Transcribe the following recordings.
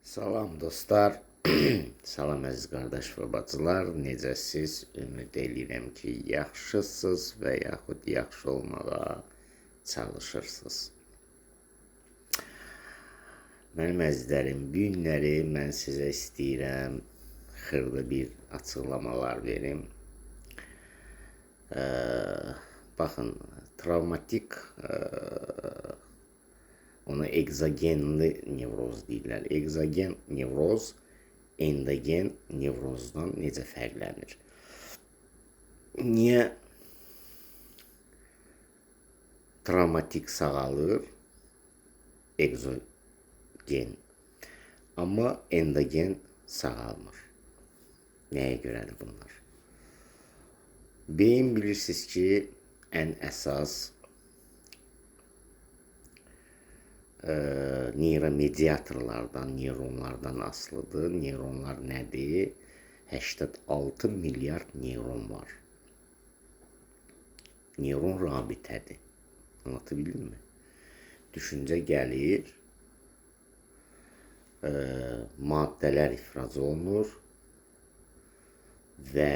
Salam dostlar, salam əziz qardaş və bacılar, necəsiz? Ümid eləyirəm ki, yaxşısınız və yaxud yaxşı olmağa çalışırsınız. Mənim əzizlərim, bu günləri mən sizə istəyirəm xırda bir açıqlamalar verim. Baxın, travmatik ona ekzogenli nevroz deyirlər. Ekzogen nevroz endogen nevrozdan necə fərqlənir? Niyə travmatik sağalır ekzogen, amma endogen sağalmır? Nəyə görədir bunlar? Beyin bilirsiniz ki, ən əsas neyromediatorlardan, neyronlardan asılıdır. Neyronlar nədir? 86 milyard neyron var. Neyron rabitədir. Anlatabildim mi? Düşüncə gəlir, maddələr ifraz olunur və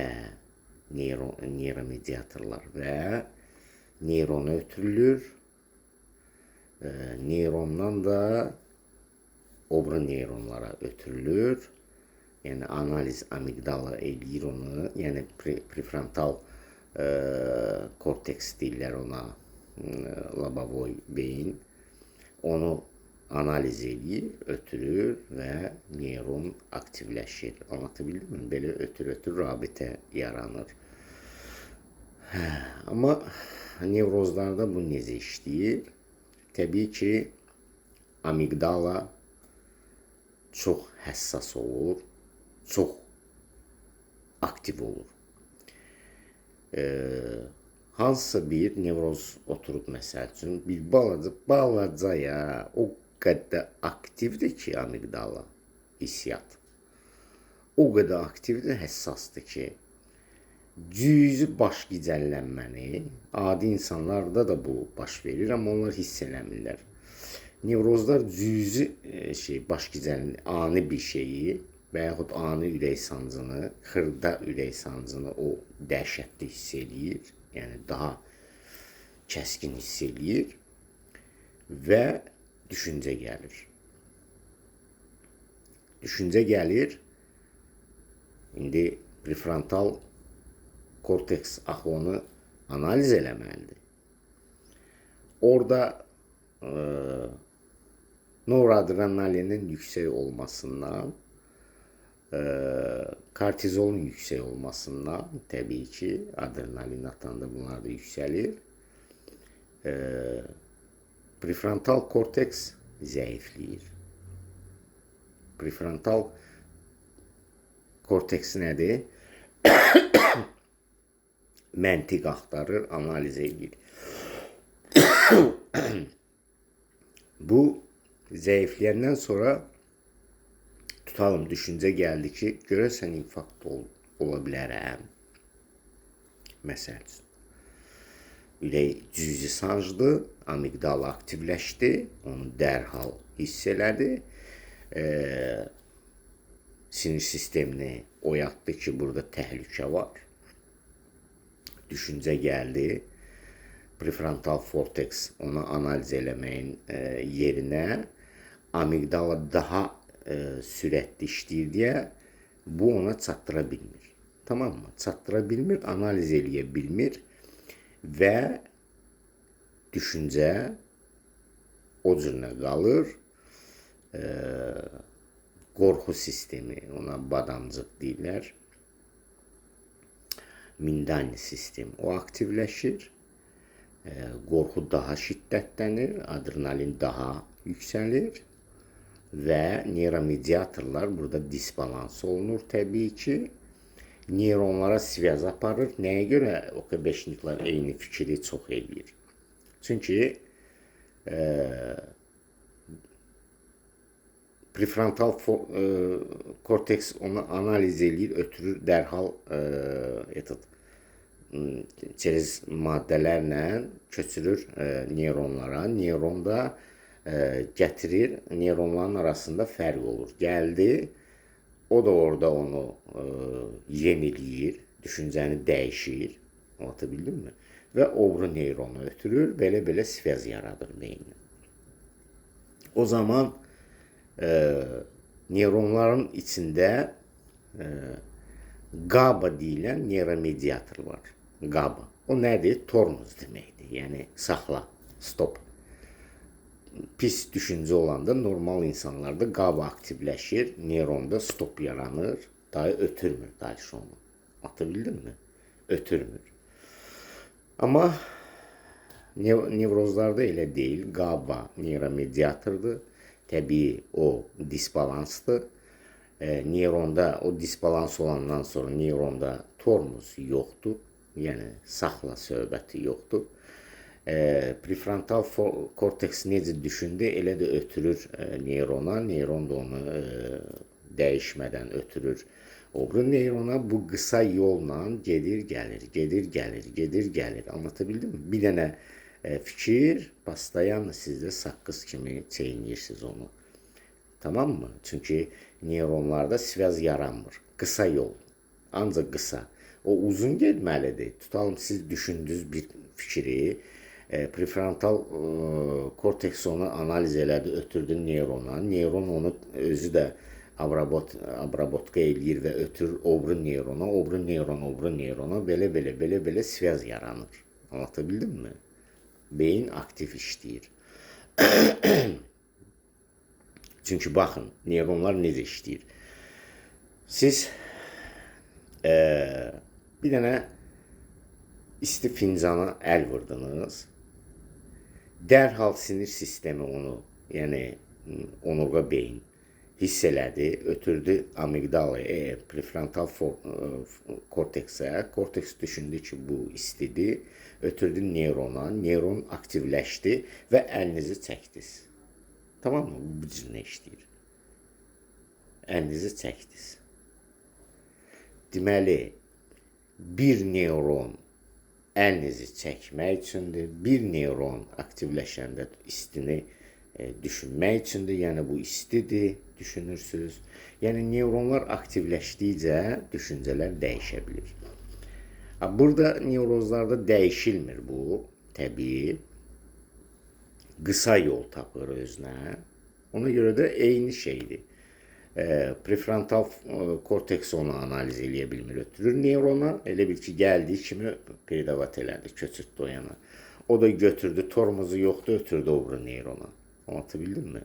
neyromediatorlar və neyrona ötürülür. Neyrondan da o biri neyronlara ötürülür. Yəni analiz amigdala eləyir onu. Yəni prefrontal korteks deyirlər ona, lobovoy beyin. Onu analiz eləyir, ötürür və neyron aktivləşir. Anlatabildim mi? Belə ötür-ötür rabitə yaranır. Amma nevrozlarda bu necə işləyir? Təbii ki, amigdala çox həssas olur, çox aktiv olur. Hansısa bir nevroz oturub, məsəl üçün, bir balaca ya, o qədər aktivdir ki, amigdala, hissiyat. O qədər aktivdir, həssasdır ki, cüzi baş gicəllənməni, adi insanlarda da bu baş verir, amma onlar hiss eləmirlər. Nevrozlar cüzi baş gicəllənmə, ani bir şeyi və yaxud ani ürək sancını, xırda ürək sancını o dəhşətli hiss eləyir, yəni daha kəskin hiss eləyir və düşüncə gəlir. Düşüncə gəlir, indi prefrontal korteks axı onu analiz eləməlidir. Orada noradrenalinin yüksək olmasından, kortizolun yüksək olmasından, təbii ki, adrenalin atanda bunlar da yüksəlir. Prefrontal korteks zəifləyir. Prefrontal korteks nədir? Məntiq axtarır, analiz edir. Bu zəifləyəndən sonra tutalım, düşüncə gəldi ki, görəsən infarkt ola bilərəm. Məsəl üçün, ürək cüzi sancdı, amigdala aktivləşdi, onu dərhal hiss elədi. Sinir sistemini oyatdı ki, burada təhlükə var. Düşüncə gəldi, prefrontal korteks onu analiz eləməyin yerinə amigdala daha sürətli işləyir deyə bu ona çatdıra bilmir. Tamam mı? Çatdıra bilmir, analiz eləyə bilmir və düşüncə o cürünə qalır. Qorxu sistemi, ona badamcıq deyirlər. Mindani sistem, o aktivləşir, qorxu daha şiddətlənir, adrenalin daha yüksəlir və neyromediatorlar burada disbalans olunur təbii ki. Neyronlara sviyaz aparır. Nəyə görə OKB-şniklər eyni fikri çox eləyir? Çünki prefrontal korteks onu analiz eləyir, ötürür dərhal çeriz maddələrlə köçürür neyronlara. Neyron da Gətirir, neyronların arasında fərq olur. Gəldi, o da orada onu yeniləyir, düşüncəni dəyişir, anlatabildim mi? Və o biri neyronu ötürür, belə-belə svez yaradır beyində. O zaman neyronların içində GABA deyilən neyromediator var. GABA. O nədir? Tormuz deməkdir. Yəni, saxla, stop. Pis düşüncə olanda normal insanlarda GABA aktivləşir, neyronda stop yaranır, daha ötürmür daha onu. Anlatabildim mi? Ötürmür. Amma nevrozlarda elə deyil. GABA neyromediatordur. Təbii o disbalansdır. Neyronda o disbalans olandan sonra neyronda tormuz yoxdur. Yəni saxla söhbəti yoxdur. Prefrontal korteks necə düşündü, elə də ötürür neyrona. Neyron da onu dəyişmədən ötürür o biri neyrona. Bu qısa yolla gedir, gəlir, gedir, gəlir, gedir, gəlir. Anlatabildim mi? Bir dənə fikir, pastayan sizdə saqqız kimi çeynəyirsiniz onu. Tamam mı? Çünki neyronlarda svez yaranmır. Qısa yol. Ancaq qısa. O uzun getməlidir. Tutalım, siz düşündünüz bir fikri, prefrontal korteks onu analiz elədi, ötürdü neyrona. Neyron onu özü də abrabotka eləyir və ötürür o biri neyrona, o biri neyron, o biri neyrona. Belə-belə, belə-belə svez yaranır. Anlatabildim mi? Beyin aktiv işləyir. Çünki baxın, neyronlar necə işləyir. Siz bir dənə isti fincana əl vurdunuz. Dərhal sinir sistemi onu, yəni onurğa beyin hiss elədi, ötürdü amigdala, prefrontal korteksə. Korteks düşündü ki, bu istidir. Ötürdü neyrona, neyron aktivləşdi və əlinizi çəkdiniz. Tamam mı? Bu cür nə işləyir? Əlinizi çəkdiniz. Deməli, bir neyron əlinizi çəkmək üçündür, bir neyron aktivləşəndə istini düşünmək üçündür, yəni bu istidir, düşünürsünüz. Yəni neyronlar aktivləşdikcə düşüncələr dəyişə bilir. Burada nevrozlarda dəyişilmir bu, təbii. Qısa yol tapır özünə. Ona görə də eyni şeydir. Prefrontal korteks onu analiz eləyə bilmir, ötürür neyrona. Elə bil ki, gəldiyi kimi peredavat elədi, köçürtdü o yana. O da götürdü, tormozu yoxdur, ötürdü o biri neyrona. Anlatabildim mi?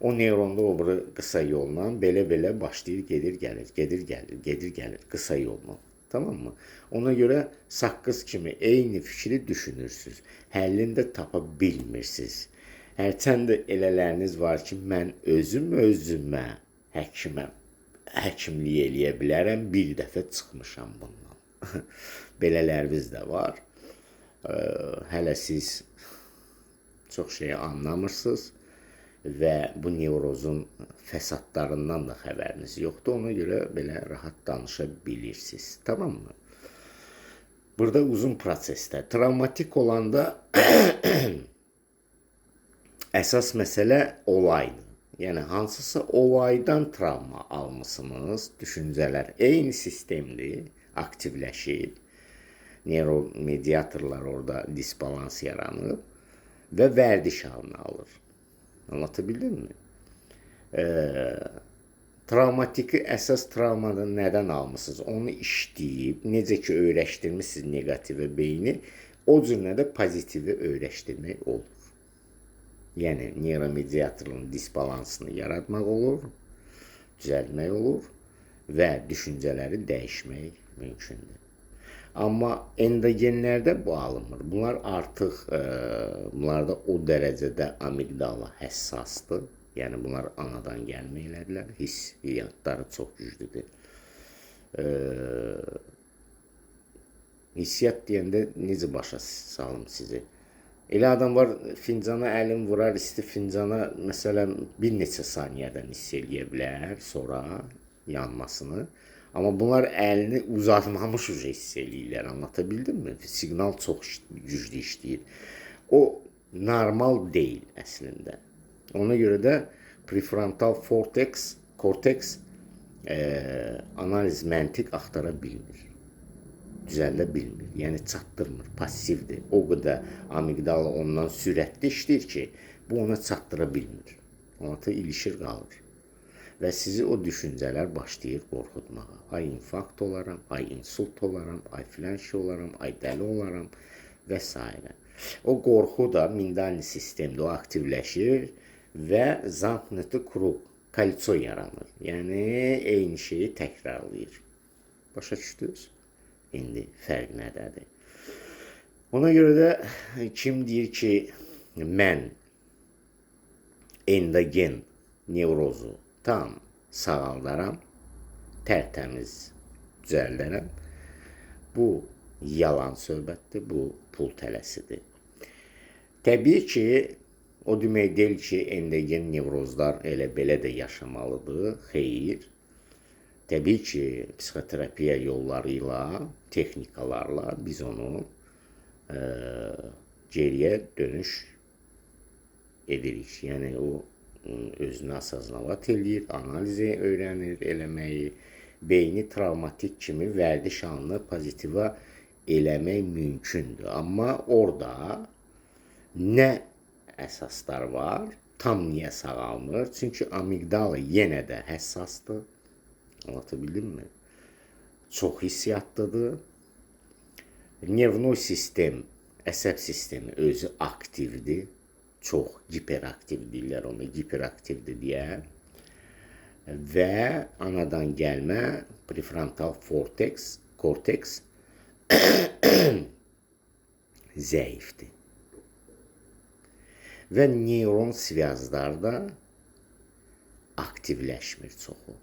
O neyronda o biri qısa yolla belə-belə başlayır, gedir, gəlir, gedir, gəlir, gedir, gəlir, qısa yolla. Tamam mı? Ona görə saqqız kimi eyni fikri düşünürsünüz. Həllini də tapa bilmirsiniz. Hərçənd də elələriniz var ki, mən özüm özümə həkiməm, həkimlik eləyə bilərəm, bir dəfə çıxmışam bundan. Belələriniz də var. Hələ siz çox şeyi anlamırsınız və bu nevrozun fəsadlarından da xəbəriniz yoxdur. Ona görə belə rahat danışa bilirsiniz. Tamam mı? Burada uzun prosesdə. Travmatik olanda əsas məsələ olaydır. Yəni, hansısa olaydan travma almısınız, düşüncələr eyni sistemdir, aktivləşib, neyromediatorlar orada disbalans yaranıb və vərdiş halını alır. Anlatabildim mi? Travmatiki əsas travmanı nədən almısınız? Onu işləyib, necə ki öyrəşdirmişsiniz negativə beyni, o cürlə də pozitivi öyrəşdirmək olur. Yəni, neyromediatorun disbalansını yaratmaq olur, düzəltmək olur və düşüncələri dəyişmək mümkündür. Amma endogenlərdə bu alınmır. Bunlar artıq, bunlarda o dərəcədə amigdala həssasdır. Yəni, bunlar anadan gəlməklərdirlər. Hissiyyatları çox güclüdür. Hissiyyat deyəndə necə başa salım sizi? Elə adam var, fincana əlin vurar, isti fincana, məsələn, bir neçə saniyədən hiss eləyə bilər sonra yanmasını. Amma bunlar əlini uzatmamış uca hiss eləyirlər, anlatabildim mi? Siqnal çox güclü işləyir. O, normal deyil əslində. Ona görə də prefrontal korteks analiz, məntiq axtara bilmir. Düzəldə bilmir. Yəni çatdırmır, passivdir. O qədər amigdala ondan sürətli işləyir ki, bu ona çatdıra bilmir. Ona ilişir qalır. Və sizi o düşüncələr başlayır qorxutmağa. Ay infarkt olaram, ay insult olaram, ay filan şey olaram, ay dəli olaram və s. O qorxu da mindalni sistemdə o aktivləşir və zamknutı kruq, kolço yaranır. Yəni eyni şeyi təkrarlayır. Başa düşdünüz? İndi fərq nədədir? Ona görə də kim deyir ki, mən endogen nevrozu tam sağaldaram, tərtəmiz düzəldərəm. Bu yalan söhbətdir, bu pul tələsidir. Təbii ki, o demək deyil ki, endogen nevrozlar elə belə də yaşamalıdır. Xeyr. Təbii ki, psixoterapiya yolları ilə, texnikalarla biz onu geriyə dönüş edirik. Yəni o özünü asaznavat eləyir, analizi öyrənir eləməyi, beyni travmatik kimi vərdiş anını pozitiva eləmək mümkündür. Amma orada nə əsaslar var? Tam niyə sağalmır? Çünki amigdala yenə də həssasdır. Anlatabildim mi? Çox hissiyatlıdır. Nervnoy sistem, əsəb sistemi özü aktivdir. Çox hiperaktiv deyirlər ona, hiperaktivdir deyə. Və anadan gəlmə prefrontal korteks zəifdir. Və neyron svязlar da aktivləşmir çoxu.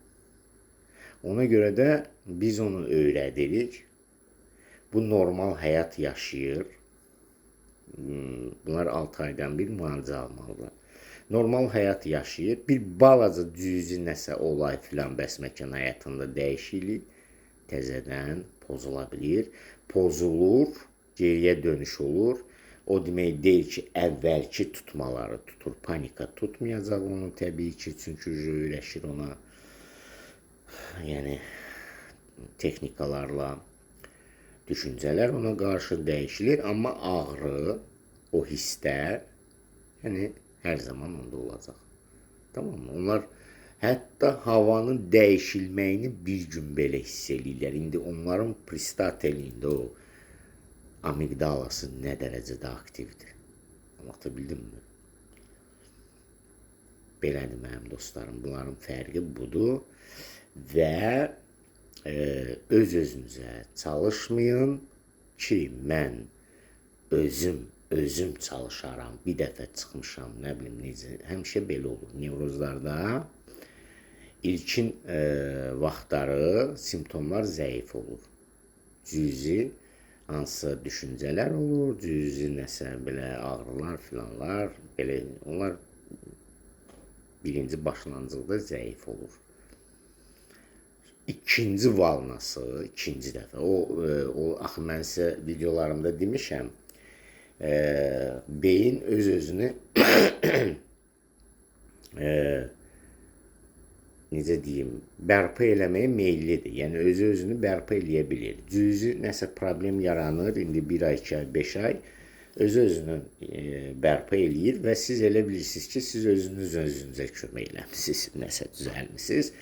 Ona görə də biz onu öyrədirik. Bu normal həyat yaşayır. Bunlar 6 aydan bir müalicə almalıdır. Normal həyat yaşayır. Bir balaca cüzi nəsə olay filan bəsməkan həyatında dəyişiklik təzədən pozula bilir. Pozulur, geriyə dönüş olur. O demək deyil ki, əvvəlki tutmaları tutur. Panika tutmayacaq onu təbii ki, çünki öyrəşir ona. Yəni texnikalarla düşüncələr ona qarşı dəyişilir, amma ağrı, o hisslər, yəni hər zaman onda olacaq. Tamam mı? Onlar hətta havanın dəyişilməyini bir gün belə hiss eləyirlər. İndi onların pristateliyində o amigdalası nə dərəcədə aktivdir. Anlatabildim mi? Belədir mənim dostlarım. Bunların fərqi budur. Və öz-özünüzə çalışmayın ki, mən özüm çalışaram, bir dəfə çıxmışam, nə bilim necə, həmişə belə olur. Nevrozlarda ilkin vaxtları simptomlar zəif olur. Cüzi hansısa düşüncələr olur, cüzi nəsə belə ağrılar filanlar, belə onlar birinci başlanğıcda zəif olur. İkinci valnası, ikinci dəfə. O axı mən sizə videolarımda demişəm, beyin öz-özünü necə deyim, bərpa eləməyə meyillidir. Yəni özü-özünü bərpa eləyə bilir. Cüzi nəsə problem yaranır, indi 1 ay, 2 ay, 5 ay öz-özünü bərpa eləyir və siz elə bilirsiniz ki, siz özünüz özünüzə kömək eləmisiniz, nəsə düzəlmisiniz.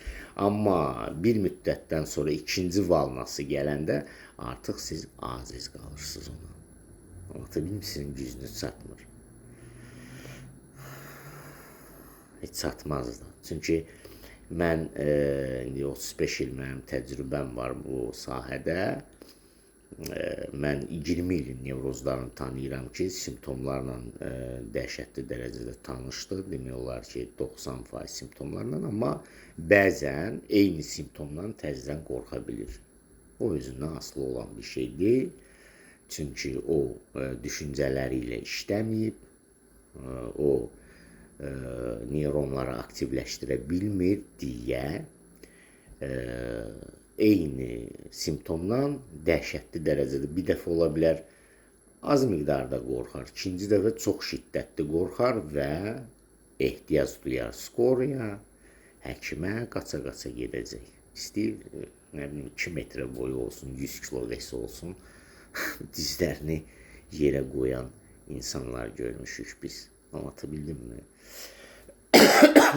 Amma bir müddətdən sonra ikinci valnası gələndə artıq siz aciz qalırsınız ona. Anlatabildim, sizin gücünüz çatmır. Heç çatmaz da. Çünki mən indi 35 il mənim təcrübəm var bu sahədə. Mən 20 ilin nevrozlarını tanıyıram ki, simptomlarla dəhşətli dərəcədə tanışdır. Demək olar ki, 90% simptomlarla, amma bəzən eyni simptomdan təzədən qorxa bilir. O özündən asılı olan bir şey deyil. Çünki o düşüncələri ilə işləməyib, o neyronları aktivləşdirə bilmir deyə eyni simptomdan dəhşətli dərəcədə bir dəfə ola bilər az miqdarda qorxar, ikinci dəfə çox şiddətli qorxar və Ehtiyac duyar skoriya, həkimə qaça-qaça gedəcək. İstəyir, nə bilim, 2 metrə boyu olsun, 100 kilo vesi olsun, dizlərini yerə qoyan insanlar görmüşük biz. Anlatabildim mi?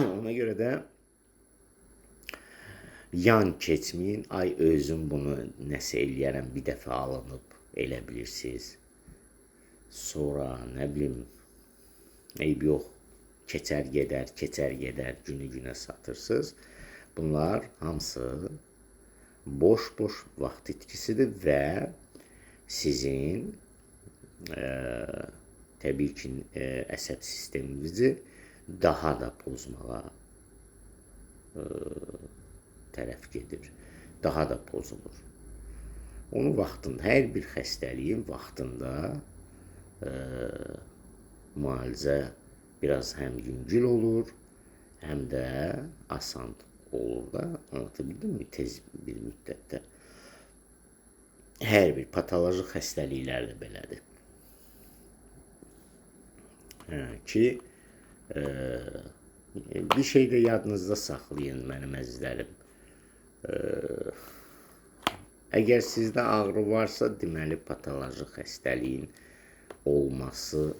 Ona görə də yan keçməyin. Ay özüm bunu nəsə eləyərəm, bir dəfə alınıb elə bilirsiniz. Sonra nə bilim, eyb yox, keçər gedər, keçər gedər, günü günə satırsınız. Bunlar hamısı boş-boş vaxt itkisidir və sizin təbii ki, əsəb sisteminizi daha da pozmağa tərəf gedir. Daha da pozulur. Onu vaxtında, hər bir xəstəliyin vaxtında müalicə biraz həm yüngül olur, həm də asan olur da. Anlatabildim mi? Tez bir müddətdə. Hər bir patoloji xəstəliklər də belədir. Ki, bir şey də yadınızda saxlayın mənim əzizlərim. Əgər sizdə ağrı varsa, deməli patoloji xəstəliyin olması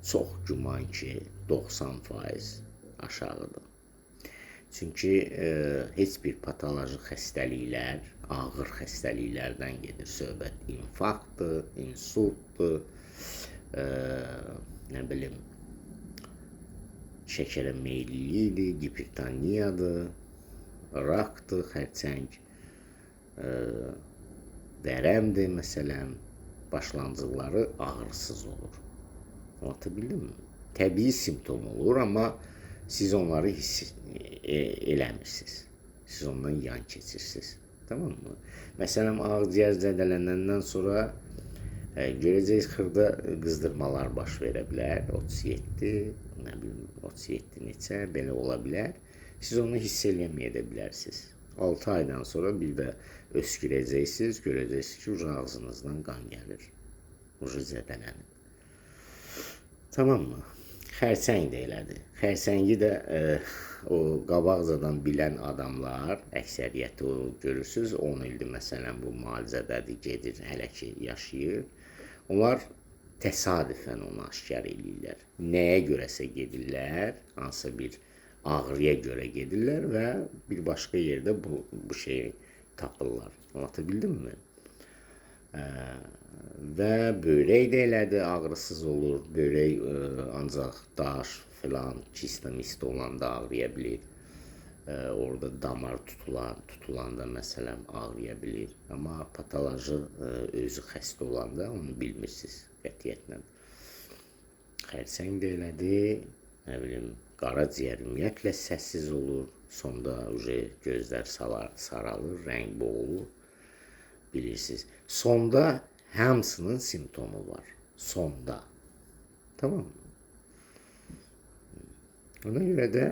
çox güman ki 90% aşağıdır. Çünki heç bir patoloji xəstəliklər, ağır xəstəliklərdən gedir söhbət. İnfarktdır, insultdur, nə bilim, şəkərə meyillidir, gipertoniyadır, rakdır, xərçəng, vərəmdir, məsələn, başlanğıcları ağrısız olur. Anlatabildim mi? Təbii simptom olur, amma siz onları hiss eləmirsiniz. Siz ondan yan keçirsiniz. Tamam mı? Məsələn, ağciyər zədələnəndən sonra görəcəksiniz xırda qızdırmalar baş verə bilər. 37, nə bilim, 37 neçə, belə ola bilər. Siz onu hiss eləməyə də bilərsiniz. 6 aydan sonra bir də öskürəcəksiniz, görəcəksiniz ki, uca ağzınızdan qan gəlir. Uca zədələnib. Tamam mı? Xərçəng də elədir. Xərçəngi də o qabaqcadan bilən adamlar, əksəriyyəti o görürsünüz, 10 ildir məsələn bu müalicədədir, gedir, hələ ki yaşayır. Onlar təsadüfən onu aşkar eləyirlər. Nəyə görəsə gedirlər, hansısa bir ağrıya görə gedirlər və bir başqa yerdə bu şeyi tapırlar. Anlatabildim mi? Və böyrək də elədir, ağrısız olur. Böyrək ancaq daş filan, kista mista olanda ağrıya bilir. Orada damar tutulanda məsələn ağrıya bilir. Amma patoloji özü xəstə olanda onu bilmirsiniz qətiyyətlə. Xərçəng də elədir, nə bilim, qaraciyər ümumiyyətlə səssiz olur. Sonda gözlər saralır, rəng boğulur. Bilirsiniz. Sonda hamısının simptomu var. Sonda. Tamam mı? Ona görə də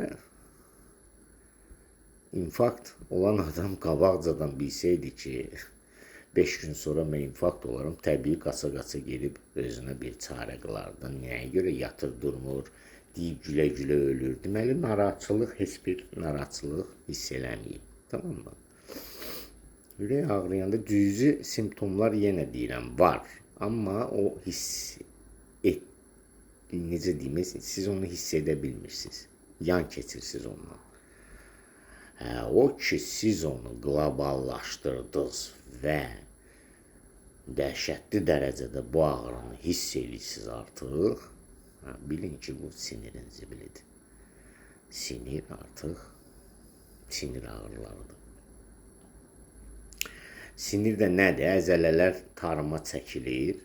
infarkt olan adam qabaqcadan bilsəydi ki, 5 gün sonra mən infarkt olaram, təbii qaça-qaça gedib özünə bir çarə qılardı. Nəyə görə yatır durmur, deyib gülə-gülə ölür. Deməli, narahatçılıq, heç bir narahatçılıq hiss eləməyib. Tamam mı? Ürək ağrıyanda cüzi simptomlar yenə deyirəm, var. Amma o hiss et, necə deyim, siz onu hiss edə bilmirsiniz. Yan keçirsiniz ondan. O ki, siz onu qloballaşdırdınız və dəhşətli dərəcədə bu ağrını hiss edirsiniz artıq, bilin ki, bu sinirin zibilidir. Sinir artıq sinir ağrılarıdır. Sinir də nədir? Əzələlər tarıma çəkilir,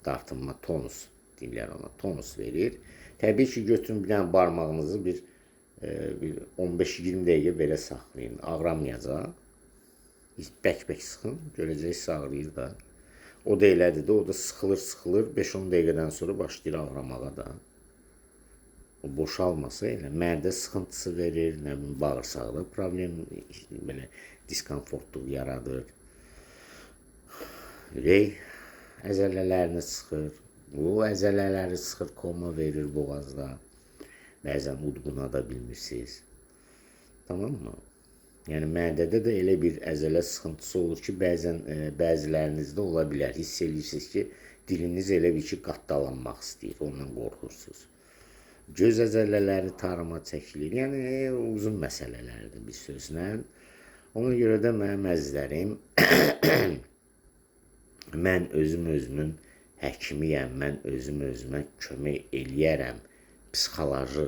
dartınma, tonus deyirlər ona, tonus verir. Təbii ki, götürün bir dənə barmağınızı bir 15-20 dəqiqə belə saxlayın, ağramayacaq. Bək-bək sıxın, görəcəksiniz ağrıyır da. O da elədir də, o da sıxılır, sıxılır, 5-10 dəqiqədən sonra başlayır ağramağa da. O boşalmasa elə mədə sıxıntısı verir, nə bilim, bağırsaqda problem, belə diskomfortluq yaradır. Ürək əzələlərini sıxır, O əzələləri sıxır, koma verir boğazda. Bəzən udquna da bilmirsiniz. Tamam mı? Yəni mədədə də elə bir əzələ sıxıntısı olur ki, bəzən bəzilərinizdə ola bilər. Hiss edirsiniz ki, diliniz elə bir ki, qattalanmaq istəyir, ondan qorxursunuz. Göz əzələləri tarıma çəkilir. Yəni uzun məsələlərdir bir sözlə. Ona görə də mənim əzizlərim, mən özüm özümün həkimiyəm, mən özüm özümə kömək eləyərəm psixoloji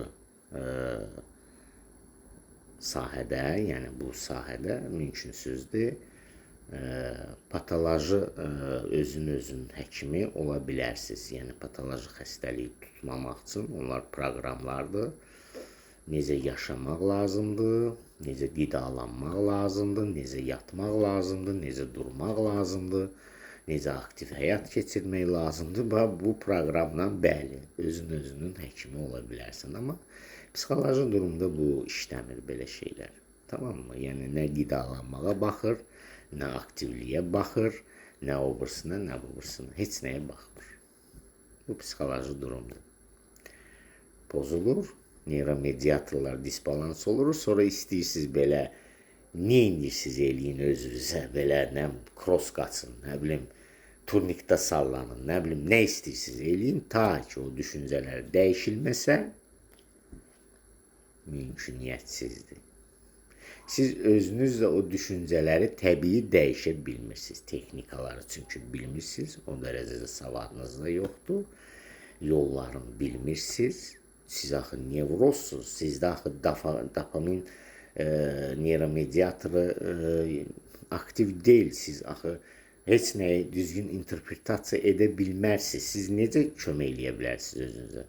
sahədə, yəni bu sahədə mümkünsüzdür. Patoloji özün özünün həkimi ola bilərsiniz. Yəni patoloji xəstəliyi tutmamaq üçün onlar proqramlardır. Necə yaşamaq lazımdır, necə qidalanmaq lazımdır, necə yatmaq lazımdır, necə durmaq lazımdır, necə aktiv həyat keçirmək lazımdır. Bax, bu proqramla bəli, özün özünün həkimi ola bilərsən. Amma psixoloji durumda bu işləmir belə şeylər. Tamam mı? Yəni nə qidalanmağa baxır, nə aktivliyə baxır, nə o birisine, nə bu birisine. Heç nəyə baxmır. Bu psixoloji durumdur. Pozulur, neyromediatorlar disbalans olur. Sonra istəyirsiniz belə, nə edirsiniz eləyin özünüzə, belə nə cross qaçın, nə bilim, turnikdə sallanın, nə bilim, nə istəyirsiniz eləyin, ta ki o düşüncələr dəyişilməsə, mümküniyyətsizdir. Siz özünüzlə o düşüncələri təbii dəyişə bilmirsiniz. Texnikaları çünki bilmirsiniz, o dərəcədə savadınız da yoxdur, yollarını bilmirsiniz. Siz axı nevrozsuz, sizdə axı dopamin neyromediatoru aktiv deyil. Siz axı heç nəyi düzgün interpretasiya edə bilmərsiniz. Siz necə kömək eləyə bilərsiniz özünüzə?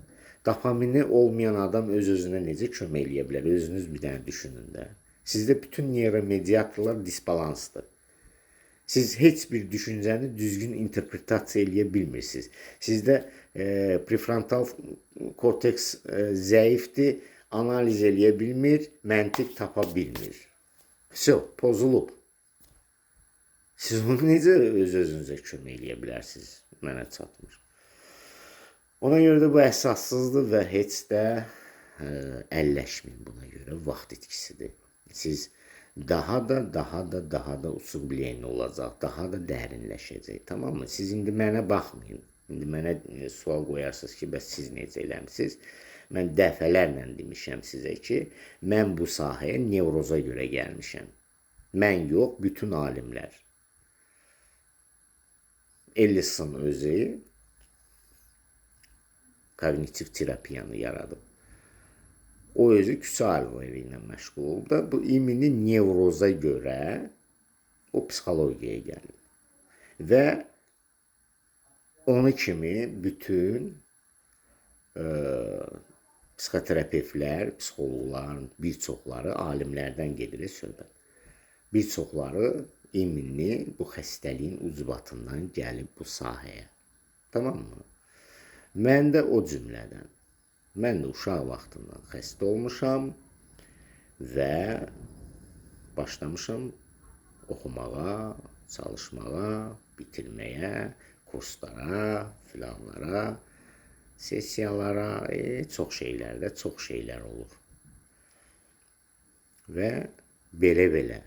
Dopamini olmayan adam öz-özünə necə kömək eləyə bilər? Özünüz bir dənə düşünün də. Sizdə bütün neyromediatorlar disbalansdır. Siz heç bir düşüncəni düzgün interpretasiya eləyə bilmirsiniz. Sizdə prefrontal korteks zəifdir, analiz eləyə bilmir, məntiq tapa bilmir. Vso, pozulub. Siz onu necə öz-özünüzə kömək eləyə bilərsiniz? Mənə çatmır. Ona görə də bu əsassızdır və heç də əlləşməyin buna görə, vaxt itkisidir. Siz daha da usubliyeni olacaq, daha da dərinləşəcək, tamam mı? Siz indi mənə baxmayın. İndi mənə sual qoyarsınız ki, bəs siz necə eləmisiniz? Mən dəfələrlə demişəm sizə ki, mən bu sahəyə nevroza görə gəlmişəm. Mən yox, bütün alimlər. Ellison özü kognitiv terapiyanı yaradıb. O özü küçə alimləri ilə məşğul olub da, bu imini nevroza görə o psixologiyaya gəlib. Və onu kimi bütün psixoterapevtlər, psixoloqların bir çoxları alimlərdən gedir söhbət. Bir çoxları iminli bu xəstəliyin ucbatından gəlib bu sahəyə. Tamam mı? Mən də o cümlədən. Mən də uşaq vaxtından xəstə olmuşam və başlamışam oxumağa, çalışmağa, bitirməyə, kurslara, filanlara, sessiyalara, çox şeylərdə çox şeylər olur. Və belə-belə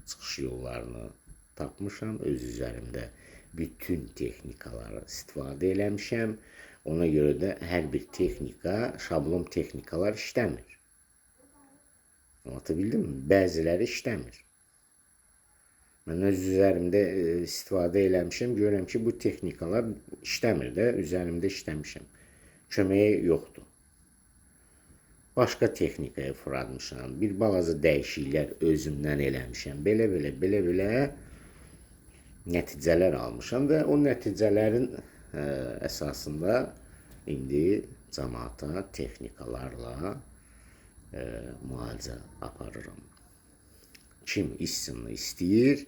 çıxış yollarını tapmışam, öz üzərimdə bütün texnikaları istifadə eləmişəm. Ona görə də hər bir texnika, şablon texnikalar işləmir. Anlatabildim mi? Bəziləri işləmir. Mən öz üzərimdə istifadə eləmişəm, görürəm ki, bu texnikalar işləmir də, üzərimdə işləmişəm. Köməyi yoxdur. Başqa texnikaya fırlatmışam, bir balaca dəyişikliklər özümdən eləmişəm. Belə-belə nəticələr almışam və o nəticələrin əsasında indi cəmaata texnikalarla müalicə aparıram. Kim istinni istəyir,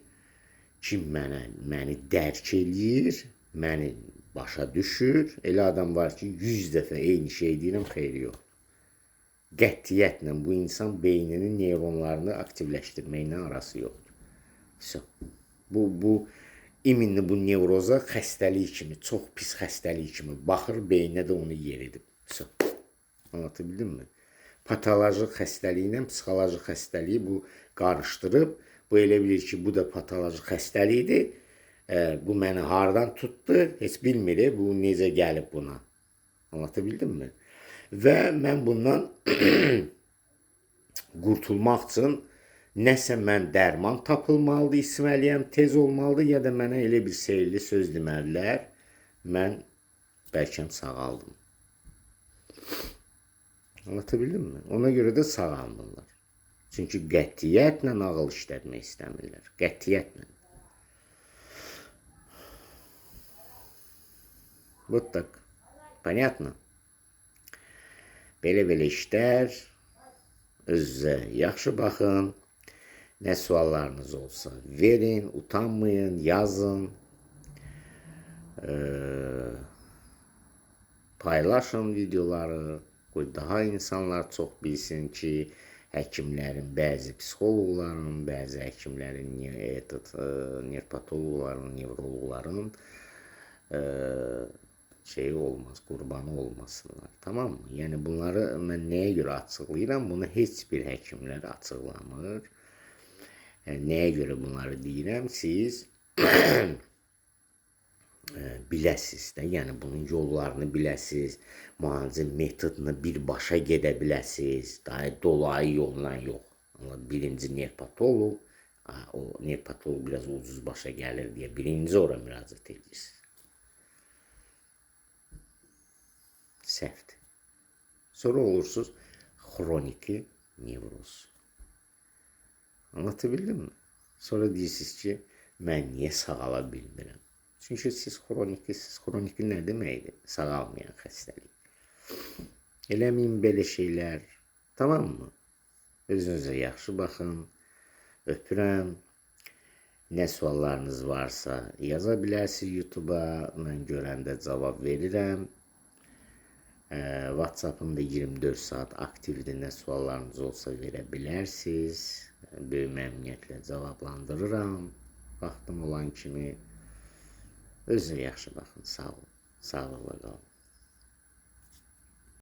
kim məni dərk eləyir, məni başa düşür. Elə adam var ki, 100 dəfə eyni şey deyirəm, xeyri yoxdur. Qətiyyətlə bu insan beyninin neyronlarını aktivləşdirməklə arası yoxdur. So, bu İminli bu nevroza xəstəlik kimi, çox pis xəstəlik kimi baxır, beyninə də onu yeridib. Anlatabildim mi? Patoloji xəstəliklə psixoloji xəstəliyi bu qarışdırıb, bu elə bilir ki, bu da patoloji xəstəlikdir. Bu məni hardan tutdu, heç bilmir, bu necə gəlib buna. Anlatabildim mi? Və mən bundan qurtulmaq üçün nəsə mən dərman tapılmalıdır, içməliyəm, tez olmalıdır, ya da mənə elə bir sehirli söz deməlilər, mən bəlkə sağaldım. Anlatabildim mi? Ona görə də sağalmırlar. Çünki qətiyyətlə ağıl işlətmək istəmirlər. Qətiyyətlə. Вот так. Понятно? Belə-belə işlər. Özünüzə yaxşı baxın. Nə suallarınız olsa verin, utanmayın, yazın. Paylaşın videoları. Qoy daha insanlar çox bilsin ki, həkimlərin, bəzi psixoloqların, bəzi həkimlərin, nervopatoloqların, nevroloqların şeyi olmaz, qurbanı olmasınlar. Tamam mı? Yəni bunları mən nəyə görə açıqlayıram? Bunu heç bir həkimlər açıqlamır. Yəni, nəyə görə bunları deyirəm? Siz biləsiniz də, yəni bunun yollarını biləsiniz, müalicə metodunu birbaşa gedə biləsiniz, daha dolayı yolla yox. Amma birinci nervopatoloq, o nervopatoloq biraz ucuz başa gəlir deyə birinci ora müraciət edirsiniz. Səhvdir. Sonra olursunuz xroniki nevroz. Anlatabildim mi? Sonra deyirsiniz ki, mən niyə sağala bilmirəm? Çünki siz xronikisiz. Xroniki nə deməkdir? Sağalmayan xəstəlik. Eləməyin belə şeylər. Tamam mı? Özünüzə yaxşı baxın. Öpürəm. Nə suallarınız varsa yaza bilərsiniz YouTube-a. Mən görəndə cavab verirəm. WhatsApp-ım da 24 saat aktivdir. Nə suallarınız olsa verə bilərsiniz. Böyük məmnuniyyətlə cavablandırıram. Vaxtım olan kimi. Özünüzə yaxşı baxın. Sağ olun. Sağlıqla qalın.